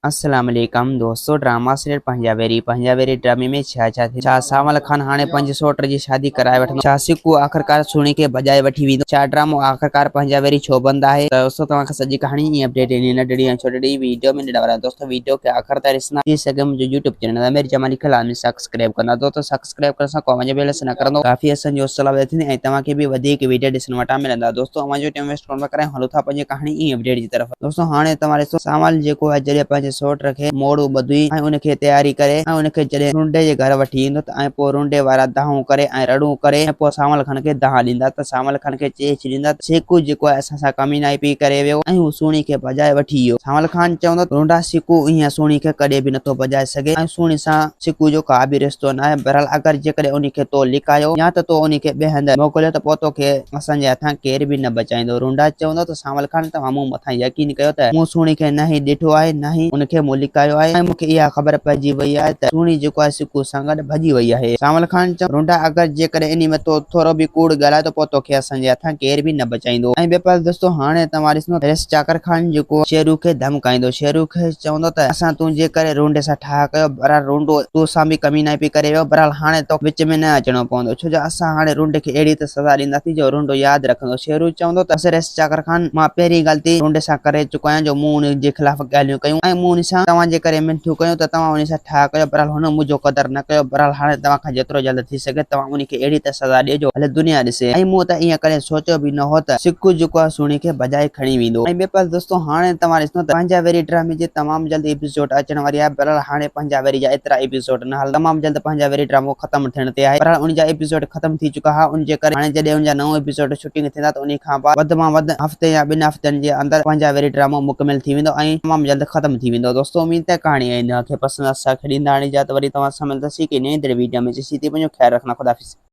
السلام عليڪم دوستو ڊراما سيريل پنهنجا ويري پنهنجا ويري ڊرامي ۾ ڇا ڇا ٿيندو ڇا سانول خان هاڻي پنهنجي سوٽ جي شادي ڪرائي وٺندو ڇا سڪو آخرڪار سهڻي کي ڀڄائي وٺي ويندو ڇا ڊرامو آخرڪار پنهنجا ويري ڇو بند آهي ته دوستو توهان کي سڄي ڪهاڻي ۽ اپڊيٽ انهي ننڍڙي ۽ ڇوٽڙي ويڊيو ۾ ڏيڻ وارا آهيون دوستو ويڊيو کي آخر تائين ڏسندا ٿي سگهي منهنجو يوٽيوب چينل امير جمالي کي لازمي سبسڪرائب ڪندا دوستو سبسڪرائب ڪرڻ سان ڪو اوهان جو به لس نه ڪرندو ڪافي اسان جي حوصلا افزائي ٿيندي ۽ توهان کي به وڌيڪ ويڊيو ڏسڻ وٽان ملندا دوستو اوهان جو ٽيم ويسٽ ڪونه ٿا ڪرايون هلو ٿا پنهنجي ڪهاڻي ۽ اپڊيٽ جي طرف دوستو هاڻي توهان ڏسو سانول جيڪو آهي جڏهن پنهنجي سوٽ کي موڙو ٻڌي ۽ ان کي تياري ڪري ۽ ان کي جڏهن رنڊي جي گهر وٺي ايندو ته ۽ پوء رنڊي وارا دانهون ڪري ۽ رڙون ڪري ۽ پوء سانول خان کي دانهن ڏيندا ته سانول خان کي چئي ڇڏيندا ته سيڪو جيڪو آهي اسان سان ڪمينائي پئي ڪري ويو ۽ هو سهڻي کي ڀڄائي وٺي ويو سانول خان چوندو ته رنڊا سيڪو ايئن سهڻي کي ڪڏهن به نٿو ڀڄائي سگهي ۽ سهڻي سان سڪو جو ڪا به رشتو ناهي. بهرحال اگر جيڪڏهن انهي کي تو لڪايو يا ته تو انهي کي ٻئي هنڌ موڪليو ته پوء توکي اسان جي هٿان ڪير به نه بچائيندو. رونڊا چوندو ته سانول خان توهان مون مٿان يقين ڪيو ته مون سهڻي کي نه ئي ڏٺو آهي نه ئي ان کي مون لڪايو آهي ۽ مون کي اها خبر پئجي وئي آهي ته سهڻي جيڪو آهي سڪو سان گڏ ڀڄي وئي آهي. سانول خان چوندو رونڊا اگر جيڪڏهن انهي ۾ تو ٿورو به ڪوڙ ڳالهايو ته پوء توکي اسان جي هٿان ڪير به نه بچائيندو. ۽ ٻئي پاسي دوستو هاڻي توهان ڏسندو ته ريس چاڪر خان جيڪو شيرو کي ڌمڪائيندو شيرو کي چوندو ته اسان تنهنجي ڪري رونڊي سان ٺاهه ڪيو، بهرحال رونڊو تو سان به ڪمينائي پئي ڪري ويو، بهرحال هاڻي توکي وچ ۾ نه اچڻو پوندو، ڇو جو اسان هاڻي رونڊي کي اهڙي ته سزا ڏينداسين جو رونڊو ياد رکندو. شيرو چوندو ته بس رئيس چاڪر خان، مان پهرين غلطي رونڊي سان ڪري چڪو آهيان جو مون ان جي خلاف ڳالهيون ڪيون ۽ مون ان سان توهان جي ڪري منٿون ڪيون ته توهان ان سان ٺاهه ڪيو، بهرحال هن منهنجو قدر نه ڪيو، بهرحال هاڻي توهان کان جيترو جلد ٿي سگهي توهان ان کي اهڙي ته سزا ڏيو جو ڀلي دنيا ڏسي ۽ مون ته ائين ڪڏهن سوچيو به نه هو ته سڪو جيڪو آهي سهڻي کي ڀڄائي کڻي ويندو. ۽ ٻئي پاسي دوستو هاڻي توهان ڏسندو ته پنهنجا ويري ڊرامي جي تمام جلد ايپيسوڊ اچڻ واري آهي بهرحال هاڻي پنهنجا ويري جا ايترا ايپيسوڊ نه هلندا تمام جلد پنهنجا ويري ڊرامو ختم ٿيڻ تي آهي بهرحال ان جا ايپيسوڊ ختم ٿي چڪا ها ان جي ڪري هاڻي جڏهن ان جا نئون ايپيسوڊ شوٽنگ ٿيندا ته انهي کان بعد وڌ مان وڌ هفتي يا ٻن هفتن جي اندر پنهنجا ويري ڊرامو مڪمل ٿي ويندو ۽ تمام جلد ختم ٿي ويندو دوستو اميد ته ڪهاڻي ۽ اوهان کي پسند اسان کي ڏيندا هاڻي اجازت وري توهان سان ملنداسين ڪنهن نئين ويڊيو ۾ جيسين تائين پنهنجو خيال رکندا خداحافظ.